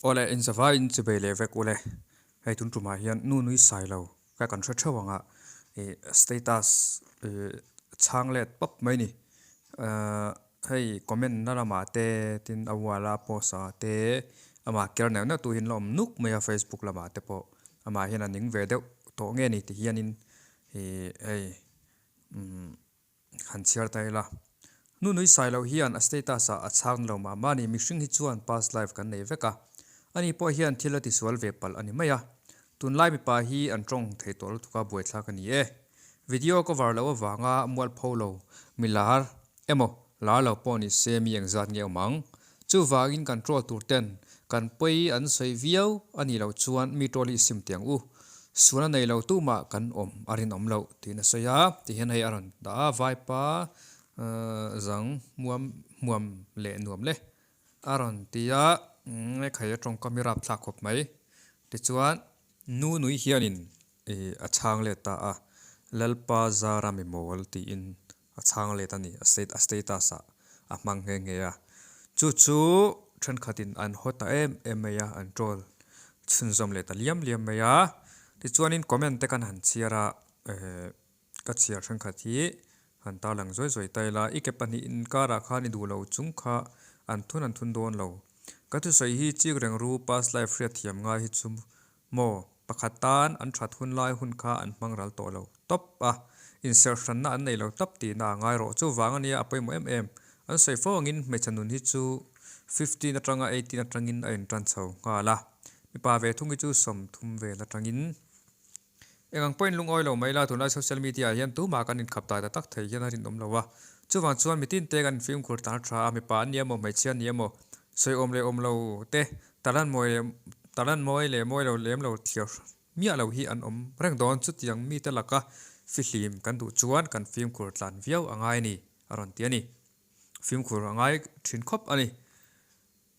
Awle inzavaiin chibei leh vek ule, hei tun tumah hian nu nui sai lo ka kan hre theuh ang a, ih status ih chhang let pawp mai ni. Ahh hei comment na lamah te tin a wall a post ah te amah ker neuh neuh tu hi an la awm nuk mai a facebook lamah te pawh amah hian a ning ve deuh tawh nge ni ti hianin ih hei umm. Han chhiar ta ila. Nu nui sai loh hian a status ah a chhang lo mah mah a ni. Mihring hi chuan past life kan nei vek a. Ani pawh hian thil a tisual ve palh a ni mai a. Tunlai mipa hi an tawng thei tawh lutuk a buaithlak a ni e. Video cover loh avanga mualpho lo mi lar emaw lar lo pawh ni se mi engzat nge awm ang. Chuvangin kan troll tur ten kan pawi an sawi viau a nih loh chuan mi troll hi i sim teh ang u. Sual a nei lo tumah kan awm a rinawm loh tiin a sawi a, tihian hei a rawn dah a, vaipa zang muam hmuam leh nuam le a rawn ti a, khai a tawngkam i rapthlak khawp mai. Tichuan nu nui hianin a chhang let ta a, Lalpa zara mi mawl tiin A chhang let a ni, a state a status ah a hmang nghe nghe a. Chu chu thenkhatin an haw ta em em mai a, an troll chhunzawm leh ta liam liam mai a. Tichuanin comment te kan han chhiar a, eh ka chhiar thenkhat hi han tarlang zuai zuai ta ila, i ke pahnih inkarah khan i duh lo chung kha an thun an thun dawn lo. Ka thusawi hi chik reng ru past life hriatthiam ngai hi chu Maw, pakhat tan an that hun lai hun kha an hmang ral tawh lo tawp a, inserh hranna an nei lo tawp tihna a ngai rawh. Chuvang ania a pawimawh em em. An sawi fo angin hmeichhe nun hi chu 15 atanga 18 atangin a intan chho nghal a, mipa ve thung hi chu 30 vel atangin. Eng ang pawhin lungawi lo mai la, tunlai social media ah hian tumah kan inkhap dai ta tak thei hian a rinawm lo a. Chuvang chuan mitin te kan infimkhur tan a tha a, mipa an ni emaw hmeichhia an ni emaw sawi awm leh awm lo te Talan mawi leh talan mawi leh mawi lo lem lo thliar miah lo hi an awm reng dawn. Chutiang mite laka fihlim kan duh chuan kan fimkhur tlan viau a ngai a ni, a rawn ti a ni. Fimkhur a ngai thin khawp a ni.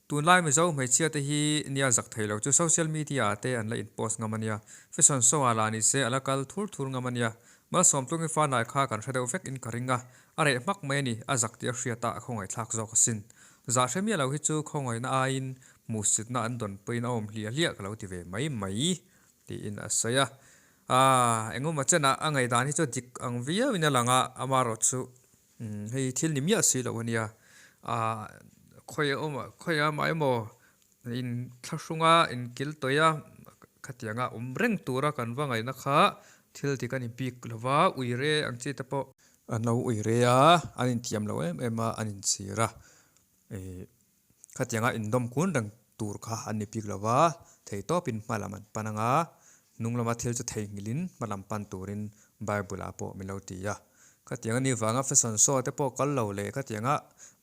Tunlai Mizo hmeichhia te hi nia zak thei lo chu social media ah te an la in post ngam a nia. Fashion show ah lah ni se a la kal thur thur ngam a nia. Malsawmtlung i fanai kha kan hre deuh vek in ka ring a, a reh hmak mai a ni, a zak tih a hriat a, a khawngaihthlak zawk asin. Zah hre miah lo hi chu khawngaihna aiin hmuhsitna an dawn pawhin a awm hliah hliah ka lo ti ve mai mai, tiin a sawi a. Aaa, engemaw chenah a ngaihdan hi chu dik ang viauin a lang a, amaherawh chu hei thil ni miah si lo a nia. Aaa, khawi a awm a, khawi a mah emaw inthlahrunga inkil tawih a, khatianga awm reng tura kan va ngaihna kha thil dik a ni bik lo va, uire ang chi te pawh. An lo ui re a, an inthiam lo em em a, an inchhir a, ih khatianga indawm kun reng tur kha an ni bik lo va, theitawpin hma lam an pan ang a, hnung lama thil chu theihnghilhin hma lam pan turin Bible ah pawh min lo ti a. Khatiang a ni vanga fashion show te pawh kal lo leh khatianga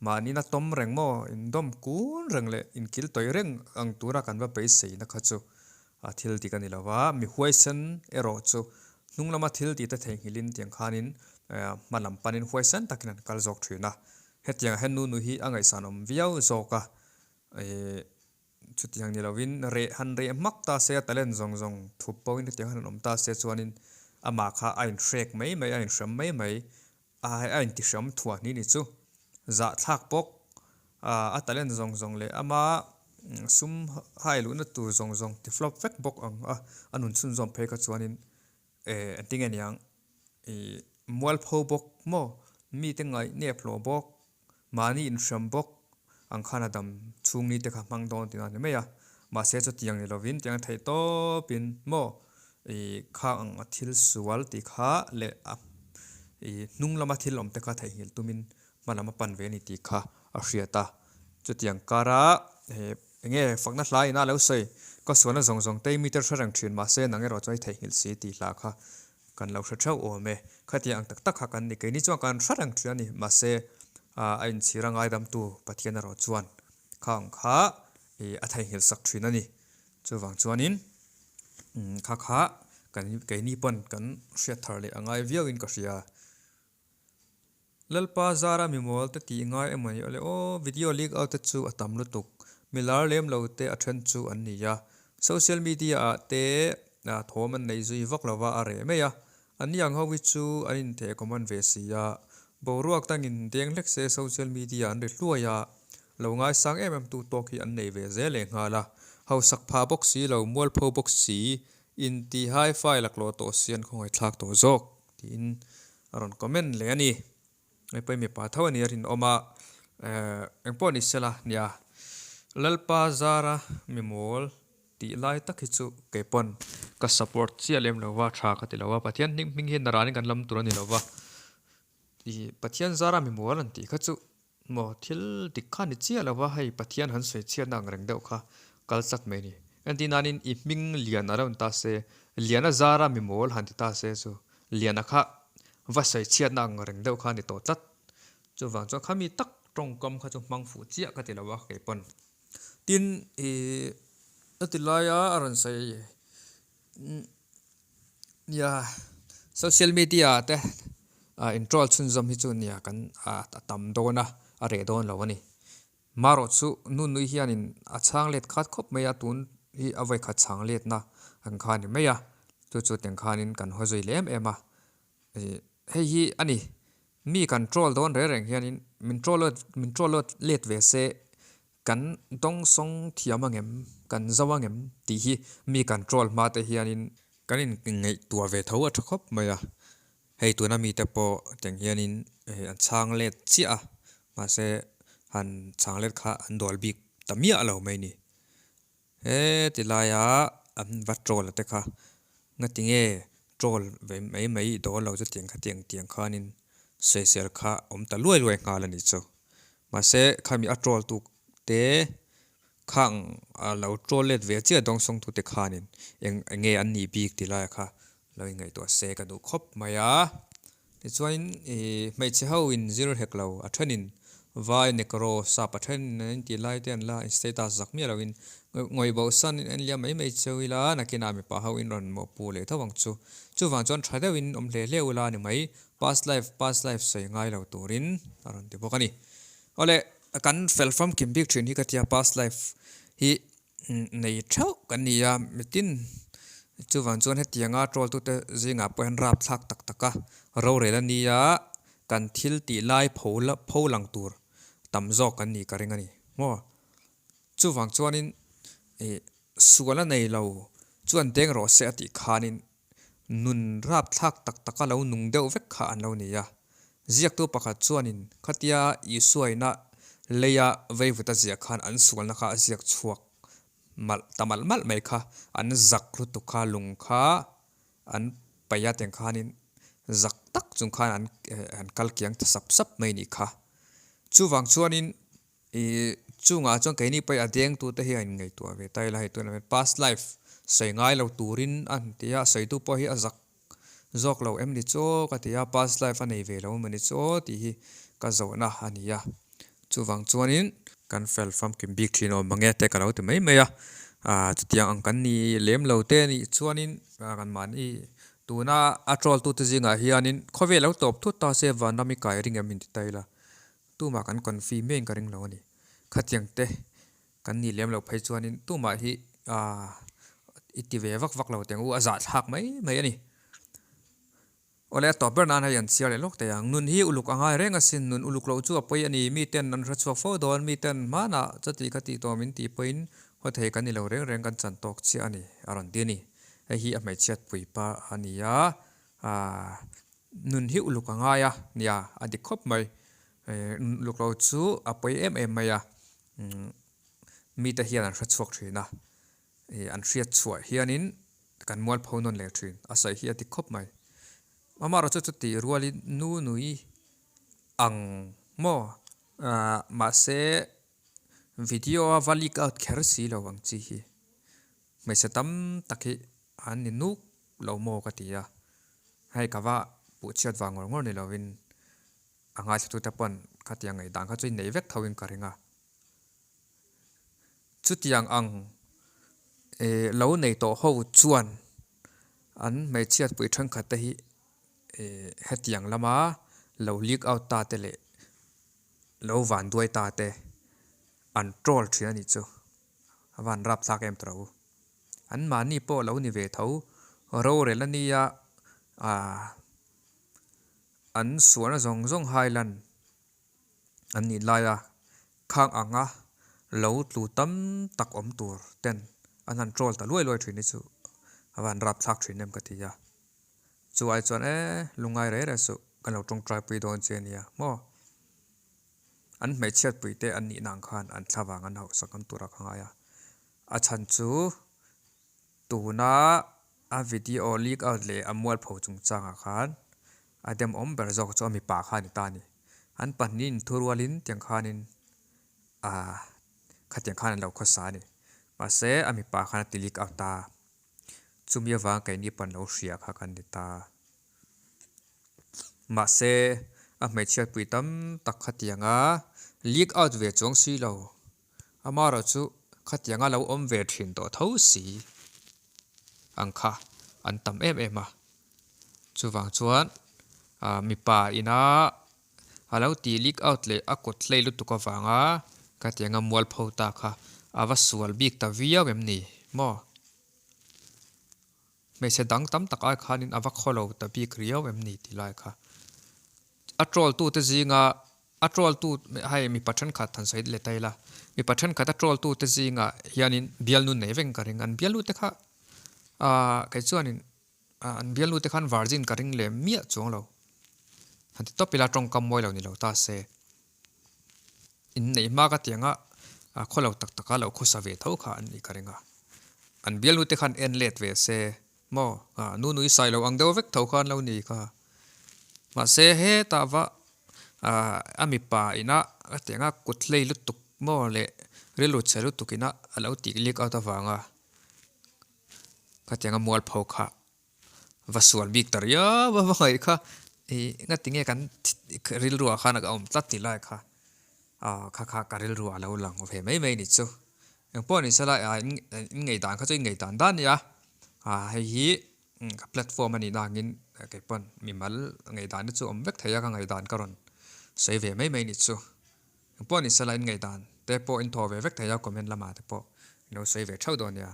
mahni na tawm reng maw, indawm kun reng leh inkil tawih reng ang tura kan va beiseina kha chu a thil dik a ni lo va, mi huaisen erawh chu hnung lama thil tih te theihnghilhin tiang khanin hma lam panin huaisen takin an kal zawk thin a. Hetiangah hian nu nu hi a ngaihsanawm viau zawk a, ih chutiang ni lovin reh han reh hmak ta se a talent zawng zawng thup pawhin hetiang hian han awm ta se chuanin amah kha a inhrek mai mai a inhrem mai mai a a intihram thuah ni ni chu zahthlak bawk a talent zawng zawng leh ama sum hai luhna tur zawng zawng ti flop vek bawk ang a a nun chhunzawm phei kha chuanin eh engtin nge niang ih mualpho bawk maw mite ngaih nep hlawh bawk mahni inhram bawk ang khan a dam chhung ni te kha hmang dawn tih a ni mai a, mahse chutiang ni lovin tiang theih tawpin maw ih kha ang a thil sual tih kha leh a ih hnung lama thil awm te kha theihnghilh tumin hma lam a pan ve a ni tih kha a hriat a, chutiang kara he enge fakna hla ina lo sawi ka sualna zawng zawng te i mite hre reng thin mahse nang erawh chuan i theihnghilh si tih hla kha Kan lo hre theuh awm e. Khatiang ang tak tak kha kan ni. Keini chuan kan hre reng thin a ni. Mahse, a inchhir a ngaidamtu Pathian erawh chuan kha ang kha a theihnghilh sak thin a ni. Chuvang chuanin kha kha kan keini pawn kan hriat thar leh a ngai viauin ka hria. Lalpa zara mimawl te tih ngai emaw ni awle aw, video leak out te chu a tam lutuk, milar lem lo te a then chu an ni a, social media ah te thawm an nei zui vak lova a reh mai a, an ni ang ho hi chu an intheh common ve si a, boruak dangin deng hlek se social media an ri hluai a, lo ngaisang em em tu tawk hi an nei ve zel leh nghal a, Hausak phah bawk si lo, mualpho bawk si, inti hi-fi laklawh tawh si an khawngaihthlak tawh zawk tiin a rawn comment leh a ni. Hei pawh hi mipa tho a ni a rinawm a, engpawh ni sela nia Lalpa zara mimawl tih lai tak hi chu kei pawn ka support chiah lem lo va, tha ka ti lo a, Pathian hming hming hi naranin kan lam tur a ni lo va, ih Pathian zara mimawl an tih kha chu Maw thil dik kha ni chiah lo va, hei Pathian han sawi chhiatna ang reng deuh kha kal tlat mai a ni. Entir nanin i hming Liana lo ni ta se, Liana zara mi mawl han ti ta se chu Liana kha va sawi chhiatna ang reng deuh kha a ni tawh tlat. Chuvang chuan khami tak tawngkam kha chu hmang fuh chiah ka ti lo a kei pawn. Tin, i heti laia a rawn sawi Nia, social media ah te in troll chhunzawm hi chu nia kan a tam dawn a, a reh dawn lo a ni. Marawh chu Nunui hianin a chhang let khat khawp mai a, tun hi a vawikhat chhang letna ang kha a ni mai a, chu chu tiang khanin kan haw zui leh em em a. Hei hi a ni, mi kan troll dawn reng reng hianin min troll min troll let ve se Kan dawngsawng thiam angem, kan zo angem tih hi mi kan troll hma te hianin kan inngaihtuah ve tho a tha khawp mai a. Hei tuna mite pawh tiang hianin an chhang let chiah a, mahse han chhang let kha an dawl bik ta miah lo mai ni. He ti laia an va troll a te kha ngati nge troll ve mai mai i dawl lo chu tiang kha tiang tiang khanin sawisel kha awm ta luai luai nghal a ni chu. Mahse khami a troll tu te khang a lo troll let ve chiah dawngsawng tu te khanin eng enge an nih bik ti laia kha lo inngaihtuah se ka duh khawp mai a. Tichuanin ih hmeichhe ho in zir hek lo a thenin vai nekro sap a then an intih lai te an la in status zak miah loin ngawih boh san in en liam mai mai cheu ila nakinah mipa ho in rawn mawhpu leh tho ang chu. Chuvang chuan tha deuhin awm hle hle ula ni mai Past life past life sawi ngai lo turin a rawn ti bawk a ni. Awle kan fel famkim bik thin hi ka tia past life hi nei theuh kan ni a mitin chuvang chuan hetianga troll tute zingah pawh hian rap thlak tak tak a rorel a nia kan thil tih lai pho pho lang tur tam zawk kan nih ka ring a ni maw. Chuvang chuanin ih sual a nei lo chuan deng rawh se a tih khanin Nun rapthlak tak taka lo nung deuh vek kha an lo ni a. Ziaktu pakhat chuanin khatia Isuaina leia veivuta ziah khan an sualna kha a ziak chhuak malh ta malh malh mai kha, an zak lutuk kha lung kha an paih a tiang khanin zak tak chung khan an an kal kiang ta sap sap mai nih kha. Chuvang chuanin Ih, chungah chuan keini pawh hi a dengtute hi a inngaihtuah ve ta ila hei tunah hian past life sawi ngai lo turin a han ti a, sawitu pawh hi a zak zawk lo em ni chu ka ti a, past life a nei ve lo emaw ni chu tih hi ka zawhna a ni a. Chuvang chuanin kan fel famkim bik thin awm ang e te ka lo ti mai mai a, ah chutiang ang kan ni lem lo te anih chuanin kan mahni tuna a troll tute zingah hianin khawvel lo tawp thut ta se vanram i kai ring em inti ta ila. Tumah kan confi miahin ka ring lo a ni. Khatiang te kan nih lem loh phei chuanin tumah hi aah i ti ve vak vak lo teng u a zahthlak mai mai a ni. Awle a tawp ber nan hei an chhiar leh lawk thei ang. Nun hi uluk a ngai reng asin, nun uluk loh chu a pawi a ni. Miten an hre chhuak fo dawn, miten hmanah chuti kha tih tawh min tih pawhin haw thei kan ni lo reng reng kan chan tawk chiah a ni a rawn ti a ni. Hei hi a hmeichhiat pui pa a ni a, aah Nun hi uluk a ngai a, nia a dik khawp mai. Nun uluk lo chu a pawi em em mai a, mite hian an hre chhuak thin a, an hriat chhuah hianin kan mualpho nawn leh thin a sawi hi a dik khawp mai. Amaherawhchu chu chutih rualin nu nui ang maw mahse video a va leak out kher si lo ang chi hi hmeichhe tam tak hi an ni nuk lo maw ka ti a, hei ka va puhchhiat vang ngawr ngawr ni lovin a ngaithlatute pawn khatiang ngaihdan kha chu innei vek thoin ka ring a. Chutiang ang eh lo nei tawh ho chuan an hmeichhiatpui thenkhat te hi eh hetiang lama lo leak out ta te leh lo vanduai ta te an troll thin a nih chu, a van rapthlak em tawh ro. An mahni pawh lo ni ve tho. Rorel a nia aah an sualna zawng zawng hailan an nih laia khang anga lo tlu tam tak awm tur ten. an han troll ta luai luai thin hi chu a van rapthlak thin em ka ti a. Chu ai chuan e lungngai rei rei suh kan lo tawngtai pui dawn che ania maw? An hmeichhiat pui te an nihna ang khan an thla vang an hauhsak ngam tur a ka ngai a. A chhan chu tuna a video leak out leh a mualpho chungchangah khan a demawm ber zawk chu a mipa kha a ni ta a ni. An pahnih inthurualin tiang khanin ah khatiang khan an lo khawsa a ni. Mahse a mipa khan a ti leak out ta. Chumi avang keini pawn lo hria kha kan ni ta. Mahse a hmeichhiatpui tam tak khatianga leak out ve chuang si lo. Amaherawhchu khatianga lo awm ve thin tawh tho si ang kha an tam em em a. Chuvang chuan mipa ina a lo ti leak out leh a kut hlei lutuk avanga khatianga mualpho ta kha a va sual bik ta viau em ni maw? Hmeichhe dang tam tak ai khanin a va khaw lo ta bik riau em ni tih lai kha. A troll tute zinga a troll tu hei mipa thenkhat han sawi leh ta ila, mipa thenkhat a troll tute zingah hianin bialnu nei veng ka ring. An bialnu te kha aah kei chuanin an bialnu te khan virgin ka ring leh miah chuang lo. Han ti tawp ila tawngkam mawi lo ni lo ta se. Inneih hma ka ti anga khaw lo tak taka lo khawsa ve tho kha an nih ka ring a. An bialnu te khan en let ve se maw nu nui sai lo ang deuh vek tho khan lo ni kha. Mahse hetah va a mipa ina ka ti anga kut hlei lutuk maw leh rilru chhe lutuk ina a lo tih leak out avanga ka ti anga mualpho kha Va sual bik ta riau a va ngaih kha ih ngati nge kan rilru ah khan a awm tlat tih lai kha ah kha kha ka rilru a lo lang ve mai mai ni chu engpawh ni sela ah in ngei dan kha chu in ngei dan dan a nia ah hei hi ka platform a nih na angin kei pawn mimal ngei dan te chu awm vek thei a ka ngei dan ka rawn sawi ve mai mai ni chu engpawh ni sela in ngei dan te pawh in thaw ve vek thei a comment lamah te pawh in lo sawi ve theuh dawn nia.